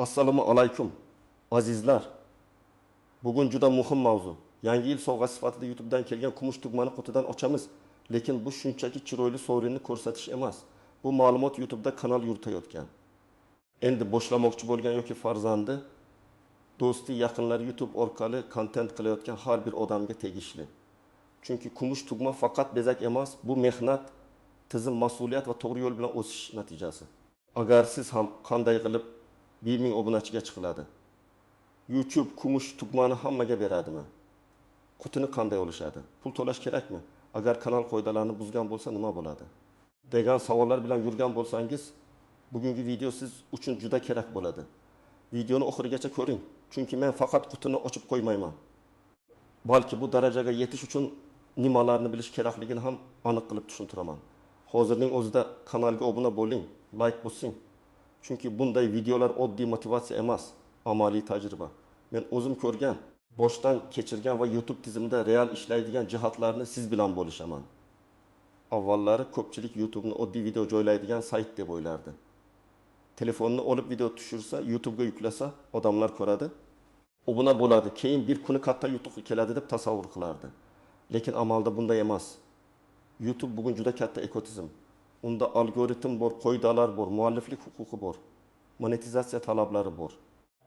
Assalomu alaykum azizlar. Bugun juda muhim mavzu. Yangi yil sovg'asi sifatida YouTube'dan kelgan kumush tugmani qutidan ochamiz. Lekin bu shunchaki chiroyli sovrinni ko'rsatish emas. Bu ma'lumot YouTube'da kanal yuritayotgan, endi boshlamoqchi bo'lgan yoki farzandi, do'sti, yaqinlari YouTube orqali kontent qilayotgan har bir odamga tegishli. Chunki kumush tugma faqat bezak emas, bu mehnat, tizim, mas'uliyat va to'g'ri yo'l bilan o'sish natijasi. Agar siz ham qanday qilib 1000 obunachiga chiqiladi, YouTube kumush tugmani hammaga beradimi? Qutini qanday olishadi? Pul to'lash kerakmi? Agar kanal qoidalarini buzgan bo'lsa nima bo'ladi? Degan savollar bilan yurgan bo'lsangiz, bugungi video siz uchun juda kerak bo'ladi. Videoni oxirigacha ko'ring, chunki men faqat qutini ochib qo'ymayman. Balki bu darajaga yetish uchun nimalarni bilish kerakligini ham aniq qilib tushuntiraman. Hozirning o'zida kanalga obuna bo'ling, like bosing. Chunki bunday videolar oddiy motivatsiya emas, amaliy tajriba. Men o'zim ko'rgan, boshdan kechirgan va YouTube tizimida real ishlaydigan jihatlarni siz bilan bo'lishaman. Avvallari ko'pchilik YouTube'ni oddiy video joylaydigan sayt deb o'ylardi. Telefonni olib video tushirsa, YouTube'ga yuklasa, odamlar ko'radi, obuna bo'ladi, keyin bir kuni katta yutuq keladi deb tasavvur qilardi. Lekin amalda bunday emas. YouTube bugun juda katta ekotizim. Unda algoritm bor, qoidalar bor, mualliflik huquqi bor, monetizatsiya talablari bor,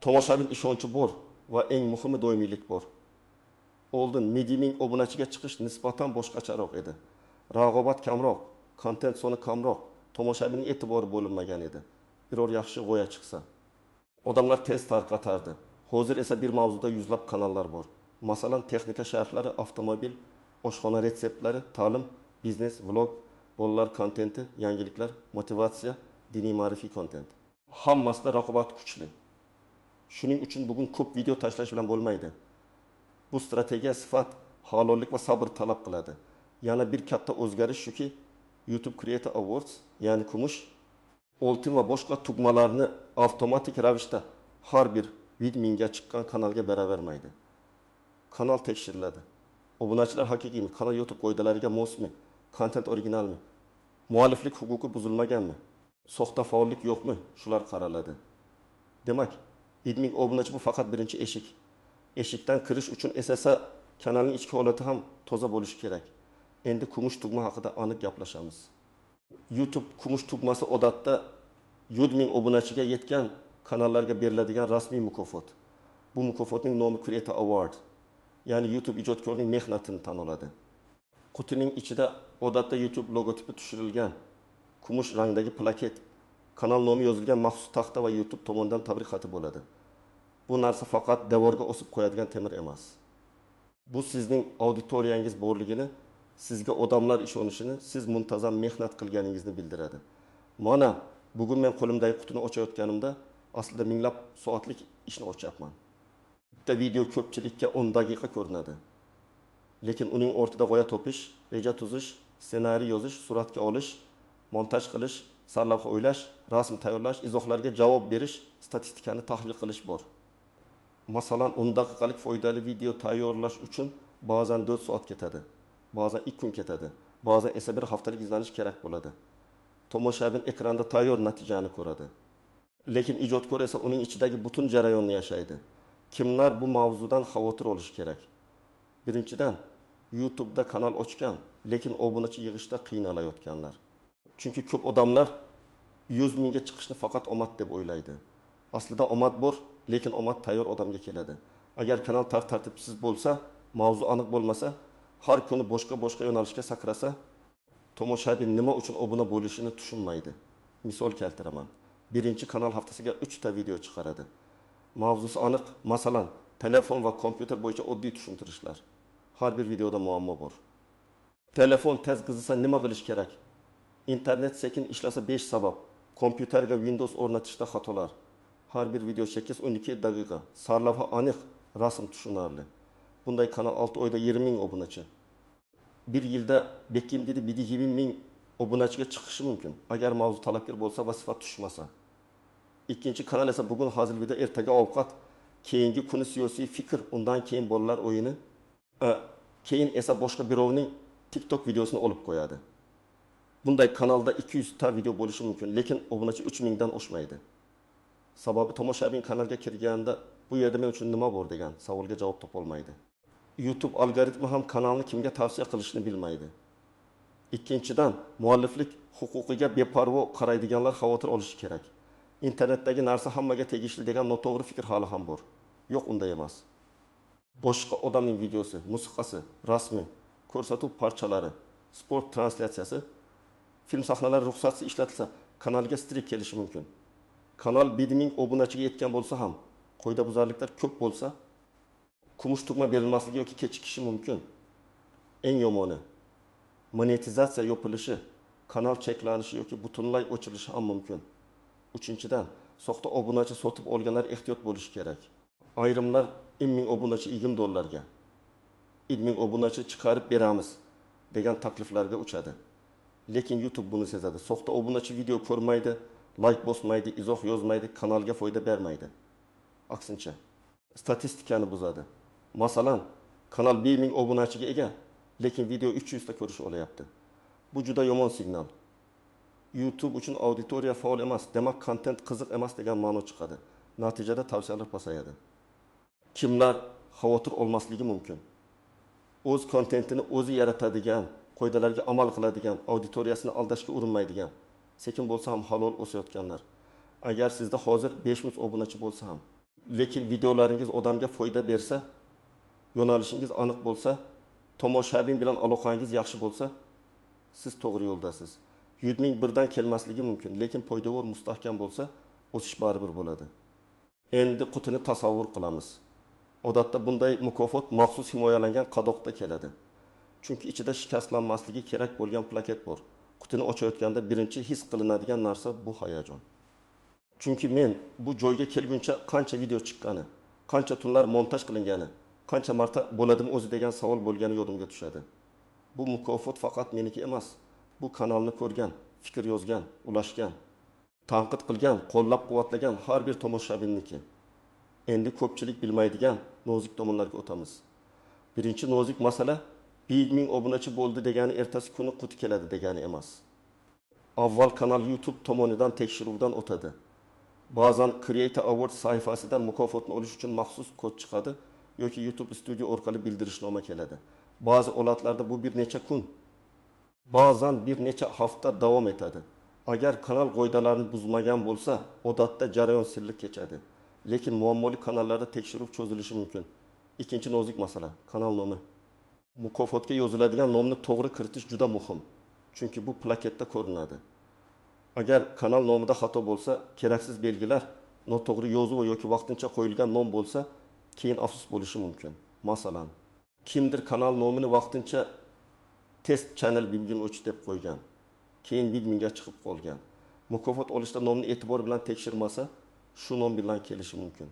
tomoshabin ishonchi bor va eng muhimi doimiylik bor. Oldin 1000 obunachiga chiqish nisbatan boshqacharoq edi. Rag'obat kamroq, kontent soni kamroq, tomoshabinning e'tibori bo'linmagan edi. Biror yaxshi g'oya chiqsa, odamlar tez tarqatardi. Hozir esa bir mavzuda yuzlab kanallar bor. Masalan, texnika sharhlari, avtomobil, oshxona retseptlari, ta'lim, biznes, vlog, bolalar kontenti, yangiliklar, motivatsiya, diniy ma'rifiy kontent. Hammasida raqobat kuchli. Shuning uchun bugun ko'p video tashlash bilan bo'lmaydi. Bu strategiya sifat, halollik va sabr talab qiladi. Yana bir katta o'zgarish shuki, YouTube Creator Awards, ya'ni kumush, oltin va boshqa tugmalarni avtomatik ravishda har bir 1000 ga chiqqan kanalga beravermaydi. Kanal tekshiriladi. Obunachilar haqiqiymi? Kanal YouTube qoidalariga mosmi? Kontent originalmi? Mualliflik huquqi buzilmaganmi? Soxta faollik yo'qmi? Shular qaraladi. Demak, 1000 obunachi bu faqat birinchi eshik. Eshikdan kirish uchun esa kanalning ichki holati ham toza bo'lishi kerak. Endi kumush tugma haqida aniq gaplashamiz. YouTube kumush tugmasi odatda 100 000 obunachiga yetgan kanallarga beriladigan rasmiy mukofot. Bu mukofotning nomi Creator Award. Ya'ni YouTube ijodkorning mehnatini tan oladi. Qutining ichida odatda YouTube logotipi tushirilgan kumush rangdagi plaket, kanal nomi yozilgan maxsus taxta va YouTube tomonidan tabrik xati bo'ladi. Bu narsa faqat devorga osib qo'yadigan temir emas. Bu sizning auditoriyangiz borligini, sizga odamlar ishonishini, siz muntazam mehnat qilganingizni bildiradi. Mana bugun men qo'limdagi qutini ochayotganimda aslida minglab soatlik ishni ochyapman. Bitta video ko'pchilikka 10 daqiqa ko'rinadi. Lekin uning ortida g'oya topish, reja tuzish, ssenariy yozish, suratga olish, montaj qilish, sarlavha o'ylash, rasm tayyorlash, izohlarga javob berish, statistikani tahlil qilish bor. Masalan, 10 daqiqalik foydali video tayyorlash uchun ba'zan 4 soat ketadi, ba'zan 2 kun ketadi, ba'zan esa bir haftalik izlanish kerak bo'ladi. Tomoshabin ekranda tayyor natijani ko'radi. Lekin ijodkor esa uning ichidagi butun jarayonni yashaydi. Kimlar bu mavzudan xavotir olishi kerak? Birinchidan, YouTube'da kanal ochgan, lekin obunachi yig'ishda qiynalayotganlar. Chunki ko'p odamlar 100 mingga chiqishni faqat omad deb o'ylaydi. Aslida omad bor, lekin omad tayyor odamga keladi. Agar kanal tartibsiz bo'lsa, mavzu aniq bo'lmasa, har kuni boshqa-boshqa yo'nalishga sakrasa, tomoshabin nima uchun obuna bo'lishini tushunmaydi. Misol keltiraman. Birinchi kanal haftasiga 3 ta video chiqaradi. Mavzusi aniq, masalan, telefon va kompyuter bo'yicha oddiy tushuntirishlar. Har bir videoda muammo bor. Telefon tez qizisa nima qilish kerak? Internet sekin ishlasa 5 sabab. Kompyuterga Windows o'rnatishda xatolar. Har bir video 8-12 daqiqa. Sarlavha aniq, rasm tushunarli. Bunday kanal 6 oyda 20 ming obunachi. Bir yilda Bekim dedi 20 ming obunachiga chiqishi mumkin. Agar mavzu talabgir bo'lsa va sifat tushmasa. Ikkinchi kanal esa bugun hazil video, ertaga ovqat, keyingi kuni siyosiy fikr, undan keyin bolalar o'yini, keyin esa boshqa birovning TikTok videosini olib qo'yadi. Bunday kanalda 200 ta video bo'lishi mumkin, lekin obunachi 3000 dan oshmaydi. Sababi tomoshabin kanalga kirganda bu yerda men uchun nima bor degan savolga javob topolmaydi. YouTube algoritmi ham kanalni kimga tavsiya qilishni bilmaydi. Ikkinchidan, mualliflik huquqiga beparvo qaraydiganlar xavotir olishi kerak. Internetdagi narsa hammaga tegishli degan noto'g'ri fikr hali ham bor. Yo'q, unday emas. Boshqa odamning videosi, musiqasi, rasmi, ko'rsatuv parchalari, sport translyatsiyasi, film sahnalari ruxsatsiz ishlatilsa, kanalga strayk kelishi mumkin. Kanal 1000 obunachiga yetgan bo'lsa ham, qoidabuzarliklar ko'p bo'lsa, kumush tugma berilmasligi yoki kechikishi mumkin. Eng yomoni, monetizatsiya yopilishi, kanal cheklanishi yoki butunlay o'chirilishi ham mumkin. Uchinchidan, soxta obunachi sotib olganlar ehtiyot bo'lishi kerak. Ayrimlar 1000 obunachi $20ga, 1000 obunachi chiqarib beramiz degan takliflarga uchadi. Lekin YouTube buni sezadi. Soxta obunachi video ko'rmaydi, like bosmaydi, izoh yozmaydi, kanalga foyda bermaydi. Aksincha, statistikani buzadi. Masalan, kanal 1000 obunachiga ega, lekin video 300 ta ko'rish olyapti. Bu juda yomon signal. YouTube uchun auditoriya faol emas, demak kontent qiziq emas degan ma'no chiqadi. Natijada tavsiyalar pasayadi. Kimlar xavotir olmasligi mumkin? O'z kontentini o'zi yaratadigan, qoidalarga amal qiladigan, auditoriyasini aldashga urinmaydigan, sekin bo'lsa ham halol o'sayotganlar. Agar sizda hozir 500 obunachi bo'lsa ham, lekin videolaringiz odamga foyda bersa, yo'nalishingiz aniq bo'lsa, tomoshabin bilan aloqangiz yaxshi bo'lsa, siz to'g'ri yo'ldasiz. 100 000 birdan kelmasligi mumkin, lekin poydevor mustahkam bo'lsa, o'sish baribir bo'ladi. Endi qutini tasavvur qilamiz. Odatda bunday mukofot maxsus himoyalangan qadoqda keladi. Chunki ichida shikastlanmasligi kerak bo'lgan plaket bor. Qutini ochayotganda birinchi his qilinadigan narsa bu hayajon. Chunki men bu joyga kelguncha qancha video chiqqani, qancha tunlar montaj qilingani, qancha marta bo'ladimi o'zi degan savol bo'lgani yodimga tushadi. Bu mukofot faqat meniki emas. Bu kanalni ko'rgan, fikr yozgan, ulashgan, tanqid qilgan, qo'llab-quvvatlagan har bir tomoshabinniki. Endi ko'pchilik bilmaydigan nozik tomonlarga o'tamiz. Birinchi nozik masala, 1000 obunachi bo'ldi degani ertasi kuni quti keladi degani emas. Avval kanal YouTube tomonidan tekshiruvdan o'tadi. Ba'zan Creator Awards sahifasidan mukofotni olish uchun maxsus kod chiqadi yoki YouTube Studio orqali bildirishnoma keladi. Ba'zi holatlarda bu bir necha kun, ba'zan bir necha hafta davom etadi. Agar kanal qoidalarini buzmagan bo'lsa, odatda jarayon sirli kechadi. Lekin muammoli kanallarda tekshiruv cho'zilishi mumkin. Ikkinchi nozik masala, kanal nomi. Mukofotga yoziladigan nomni to'g'ri kiritish juda muhim. Chunki bu plaketda ko'rinadi. Agar kanal nomida xato bo'lsa, keraksiz belgilar, noto'g'ri yozuv yoki vaqtincha qo'yilgan nom bo'lsa, keyin afsus bo'lishi mumkin. Masalan, kimdir kanal nomini vaqtincha test channel 1003 deb qo'ygan. Keyin 1000 ga chiqib qolgan. Mukofot olishda nomni e'tibor bilan tekshirmasa, shu nom bilan kelishi mumkin.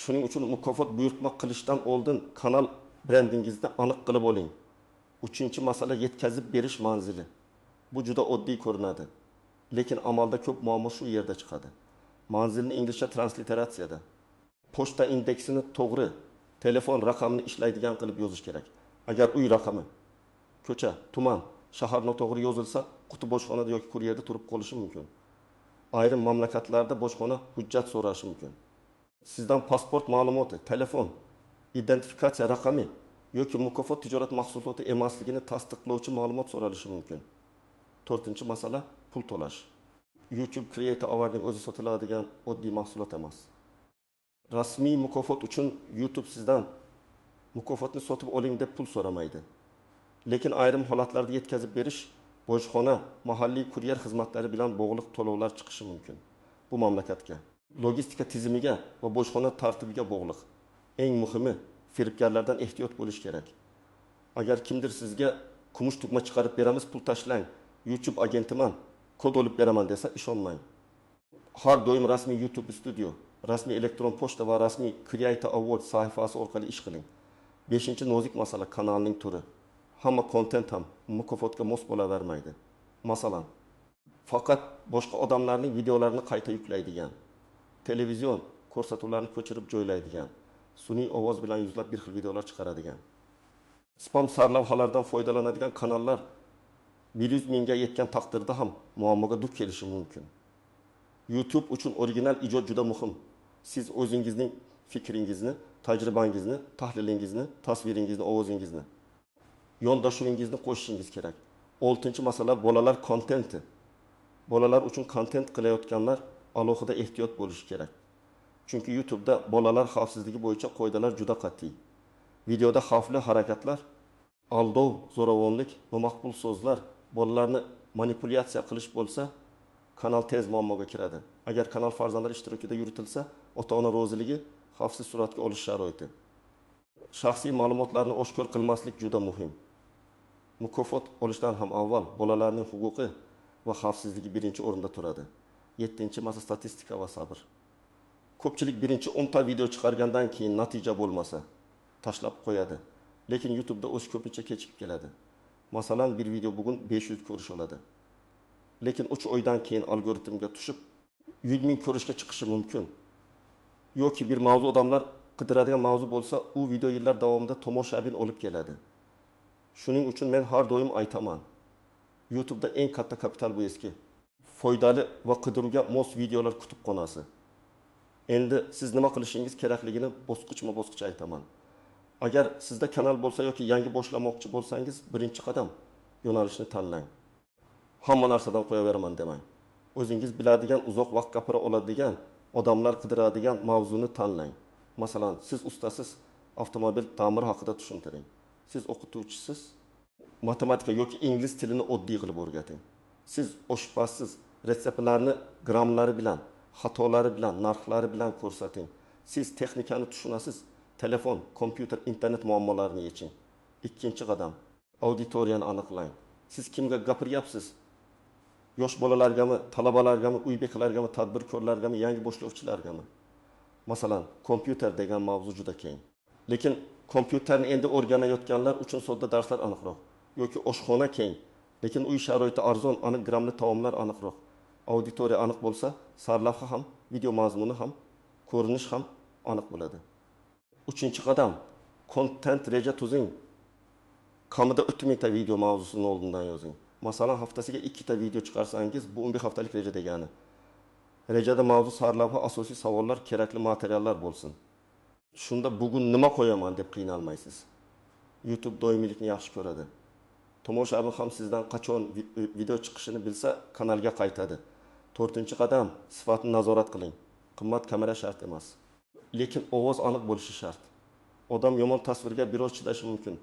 Shuning uchun mukofot buyurtma qilishdan oldin kanal brendingizni aniq qilib oling. Uchinchi masala, yetkazib berish manzili. Bu juda oddiy ko'rinadi. Lekin amalda ko'p muammo shu yerda chiqadi. Manzilni inglizcha transliteratsiyada, pochta indeksini to'g'ri, telefon raqamini ishlaydigan qilib yozish kerak. Agar uy raqami, ko'cha, tuman, shahar noto'g'ri yozilsa, quti bojxonada yoki kuryerda turib qolishi mumkin. Ayrim mamlakatlarda bojxona hujjat so'rashi mumkin. Sizdan pasport ma'lumoti, telefon, identifikatsiya raqami yoki mukofot tijorat mahsuloti emasligini tasdiqlovchi ma'lumot so'ralishi mumkin. To'rtinchi masala, pul to'lash. YouTube Creator Award'ning o'zi sotiladigan oddiy mahsulot emas. Rasmiy mukofot uchun YouTube sizdan mukofotni sotib oling deb pul so'ramaydi. Lekin ayrim holatlarda yetkazib berish, bojxona, mahalliy kuryer xizmatlari bilan bog'liq to'lovlar chiqishi mumkin. Bu mamlakatga, logistika tizimiga va bojxona tartibiga bog'liq. Eng muhimi, firibgarlardan ehtiyot bo'lish kerak. Agar kimdir sizga kumush tugma chiqarib beramiz, pul tashlang, YouTube agentiman, kod olib beraman desa, ishonmang. Har doim rasmiy YouTube Studio, rasmiy elektron pochta va rasmiy Creator Award sahifasi orqali ish qiling. Beshinchi nozik masala, kanalning turi. Hamma kontent ham mukofotga mos bo'lavermaydi. Masalan, faqat boshqa odamlarning videolarini qayta yuklaydigan, televizion ko'rsatuvlarni ko'chirib joylaydigan, sun'iy ovoz bilan yuzlab bir xil videolar chiqaradigan, spam sarlavhalardan foydalanadigan kanallar 100 mingga yetgan taqdirda ham muammoga duch kelishi mumkin. YouTube uchun original ijod juda muhim. Siz o'zingizning fikringizni, tajribangizni, tahlilingizni, tasviringizni, ovozingizni, yondashuvingizni qo'shishingiz kerak. Oltinchi masala bolalar kontenti. Bolalar uchun kontent qilayotganlar alohida ehtiyot bo'lishi kerak. Chunki YouTube'da bolalar xavfsizligi bo'yicha qoidalar juda qat'iy. Videoda xavfli harakatlar, aldov, zo'ravonlik, nomaqbul so'zlar, bolalarni manipulyatsiya qilish bo'lsa, kanal tez muammoga kiradi. Agar kanal farzandlar ishtirokida yuritilsa, ota-ona roziligi, xavfsiz suratga olish sharoiti. Shaxsiy ma'lumotlarni oshkor qilmaslik juda muhim. Mukofot olishdan ham avval bolalarning huquqi va xavfsizligi birinchi o'rinda turadi. Yettinchi masala statistika va sabr. Ko'pchilik birinchi 10 ta video chiqargandan keyin natija bo'lmasa tashlab qo'yadi. Lekin YouTube'da o'z ko'pincha kechikib keladi. Masalan, bir video bugun 500 ko'rish oladi. Lekin 3 oydan keyin algoritmga tushib 100 ming ko'rishga chiqishi mumkin. Yoki bir mavzu odamlar qidiradigan mavzu bo'lsa, u video yillar davomida tomoshabin olib keladi. Shuning uchun men har doim aytaman. YouTube'da eng katta kapital bu eski. Foydali va qidiruvga mos videolar kutubxonasi. Endi siz nima qilishingiz kerakligini bosqichma-bosqich aytaman. Agar sizda kanal bo'lsa yoki yangi boshlamoqchi bo'lsangiz, birinchi qadam yo'nalishni tanlang. Hamma narsadan qo'yaveraman demang. O'zingiz biladigan, uzoq vaqt gapira oladigan, odamlar qidiradigan mavzuni tanlang. Masalan, siz ustasiz, avtomobil ta'miri haqida tushuntiring. Siz o'qituvchisiz, matematika yoki ingliz tilini oddiy qilib o'rgating. Siz oshpazsiz, retseptlarni grammlari bilan, xatolari bilan, narxlari bilan ko'rsating. Siz texnikani tushunasiz, telefon, kompyuter, internet muammolarini yeching. Ikkinchi qadam, auditoriyani aniqlang. Siz kimga gapiryapsiz? Yosh bolalargami, talabalargami, uy beklargami, tadbirkorlargami, yangi boshlovchilargami? Masalan, kompyuter degan mavzu juda keng. Lekin kompyuterni endi o'rganayotganlar uchun sodda darslar aniqroq. Yoki oshxona keng, lekin uy sharoiti arzon, aniq grammli taomlar aniqroq. Auditoriya aniq bo'lsa, sarlavha ham, video mazmuni ham, ko'rinish ham aniq bo'ladi. Uchinchi qadam, kontent reja tuzing. Kamida 3000 ta video mavzusini oldindan yozing. Masalan, haftasiga 2 ta video chiqarsangiz, bu 11 haftalik reja degani. Rejada mavzu, sarlavha, asosiy savollar, kerakli materiallar bo'lsin. Shunda bugun nima qo'yaman deb qiynalmaysiz. YouTube doimiylikni yaxshi ko'radi. Tomoshabin ham sizdan qachon video chiqishini bilsa, kanalga qaytadi. To'rtinchi qadam, sifatni nazorat qiling. Qimmat kamera shart emas. Lekin ovoz aniq bo'lishi shart. Odam yomon tasvirga biroz chidashi mumkin,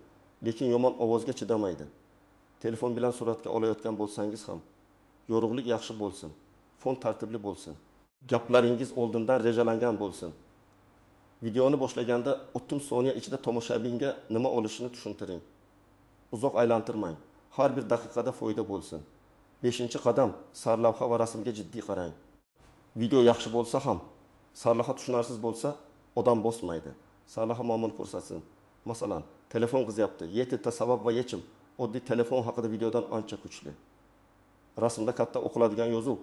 lekin yomon ovozga chidamaydi. Telefon bilan suratga olayotgan bo'lsangiz ham yorug'lik yaxshi bo'lsin, fon tartibli bo'lsin. Gaplaringiz oldindan rejalangan bo'lsin. Videoni boshlaganda 30 soniya ichida tomoshabinga nima olishini tushuntiring. Uzoq aylantirmang. Har bir daqiqada foyda bo'lsin. 5-qadam, sarlavha va rasmga jiddiy qarang. Video yaxshi bo'lsa ham, sarlavha tushunarsiz bo'lsa, odam bosmaydi. Sarlavha muammoni ko'rsatsin. Masalan, telefon qizyapti. 7 ta sabab va yechim. Oddiy telefon haqida videodan ancha kuchli. Rasmda katta o'qiladigan yozuv,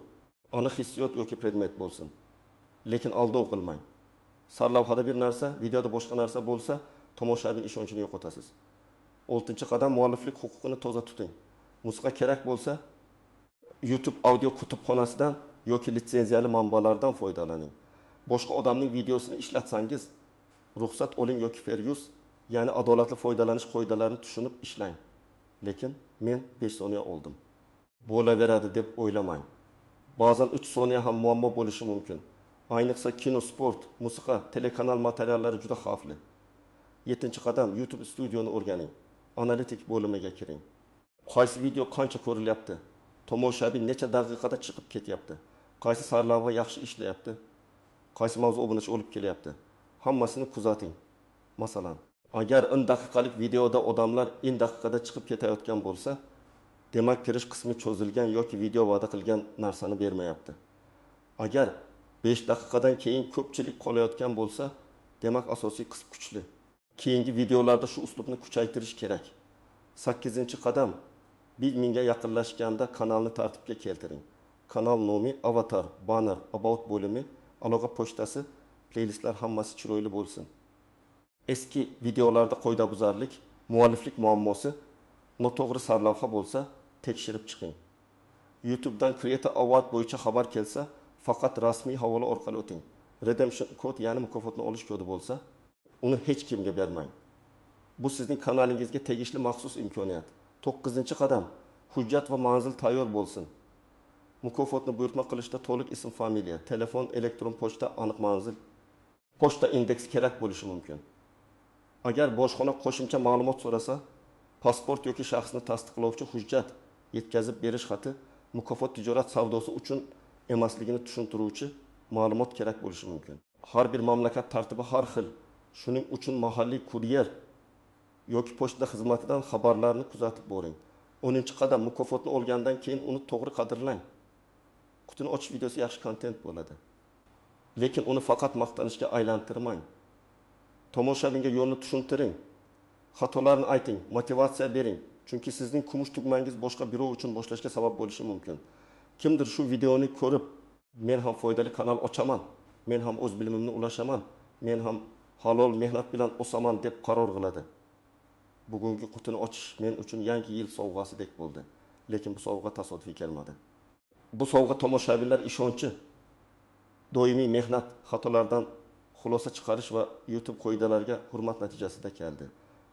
aniq hissiyot yoki predmet bo'lsin. Lekin aldov qilmang. Sarlavhada bir narsa, videoda boshqa narsa bo'lsa, tomoshabin ishonchini yo'qotasiz. 6-qadam, mualliflik huquqini toza tuting. Musiqa kerak bo'lsa, YouTube audio kutubxonasidan yoki litsenziyali manbalardan foydalaning. Boshqa odamning videosini ishlatsangiz, ruxsat oling yoki fair use, ya'ni adolatli foydalanish qoidalarini tushunib ishlang. Lekin men 5 soniya oldim. Bo'laveradi deb o'ylamang. Ba'zan 3 soniya ham muammo bo'lishi mumkin. Ayniqsa kino, sport, musiqa, telekanal materiallari juda xavfli. 7-qadam, YouTube studioni o'rganing. Analitik bo'limiga kiring. Qaysi video qancha ko'rilyapti? Tomoshabin necha daqiqada chiqib ketyapti? Qaysi sarlavha yaxshi ishlayapti? Qaysi mavzu obunachi olib kelyapti? Hammasini kuzating. Masalan, agar 10 daqiqalik videoda odamlar 10 daqiqada chiqib ketayotgan bo'lsa, demak kirish qismi cho'zilgan yoki video va'da qilgan narsani bermayapti. Agar 5 daqiqadan keyin ko'pchilik qolayotgan bo'lsa, demak asosiy qism kuchli. Keyingi videolarda shu uslubni kuchaytirish kerak. 8-qadam, 1000 ga yaqinlashganda kanalni tartibga keltiring. Kanal nomi, avatar, banner, about bo'limi, aloqa pochtasi, playlistlar hammasi chiroyli bo'lsin. Eski videolarda qoidabuzarlik, mualliflik muammosi, noto'g'ri sarlavha bo'lsa, tekshirib chiqing. YouTube'dan Creator Award bo'yicha xabar kelsa, Faqat rasmiy havola orqali o'ting. Redemption kod, ya'ni mukofotni olish kodi bo'lsa, uni hech kimga bermang. Bu sizning kanalingizga tegishli maxsus imkoniyat. To'qqizinchi qadam: hujjat va manzil tayyor bo'lsin. Mukofotni buyurtma qilishda to'liq ism, familiya, telefon, elektron pochta, aniq manzil, pochta indeksi kerak bo'lishi mumkin. Agar bojxona qo'shimcha ma'lumot so'rasa, pasport yoki shaxsni tasdiqlovchi hujjat, yetkazib berish xati, mukofot tijorat savdosi uchun emasligini tushuntiruvchi ma'lumot kerak bo'lishi mumkin. Har bir mamlakat tartibi har xil. Shuning uchun mahalliy kuryer yoki pochta xizmatidan xabarlarni kuzatib boring. 10-qadam: mukofotni olgandan keyin uni to'g'ri qadrlang. Qutini ochish videosi yaxshi kontent bo'ladi. Lekin uni faqat maqtanishga aylantirmang. Tomoshabinga yo'lni tushuntiring. Xatolarni ayting, motivatsiya bering. Chunki sizning kumush tugmangiz boshqa birov uchun boshlashga sabab bo'lishi mumkin. Kimdir shu videoni ko'rib, men ham foydali kanal ochaman, men ham o'z bilimimni ulashaman, men ham halol mehnat bilan o'saman deb qaror qiladi. Bugungi qutini ochish men uchun yangi yil sovg'asidek bo'ldi. Lekin bu sovg'a tasodifiy kelmadi. Bu sovg'a tomoshabinlar ishonchi, doimiy mehnat, xatolardan xulosa chiqarish va YouTube qoidalariga hurmat natijasida keldi.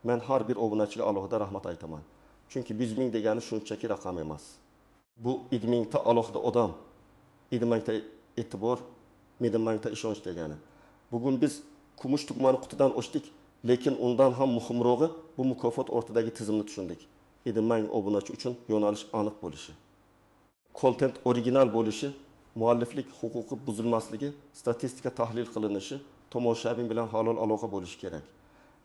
Men har bir obunachiga alohida rahmat aytaman. Chunki 100 ming degani shunchaki raqam emas. Bu 7 mingta alohida odam, 7 mingta e'tibor, 7 mingta ishonch degani. Bugun biz kumush tugmani qutidan ochdik, lekin undan ham muhimrog'i bu mukofot ortidagi tizimni tushundik. 7 ming obunachi uchun yo'nalish aniq bo'lishi, kontent original bo'lishi, mualliflik huquqi buzilmasligi, statistika tahlil qilinishi, tomoshabin bilan halol aloqa bo'lishi kerak.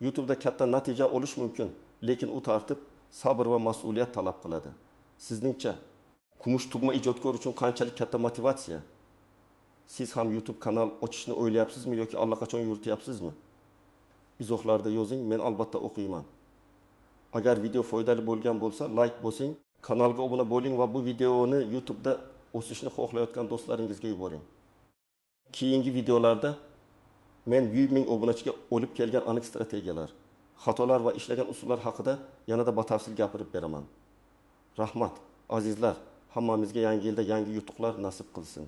YouTube'da katta natija olish mumkin, lekin u tartib, sabr va mas'uliyat talab qiladi. Sizningcha kumush tugma ijodkor uchun qanchalik katta motivatsiya? Siz ham YouTube kanal ochishni o'ylayapsizmi yoki allaqachon yurityapsizmi? Izohlarda yozing, men albatta o'qiyman. Agar video foydali bo'lgan bo'lsa, like bosing, kanalga obuna bo'ling va bu videoni YouTube'da o'sishni xohlayotgan do'stlaringizga yuboring. Keyingi videolarda men 100 ming obunachiga olib kelgan aniq strategiyalar, xatolar va ishlagan usullar haqida yanada batafsil gapirib beraman. Rahmat, azizlar, hammamizga yangi yilda yangi yutuqlar nasib qilsin.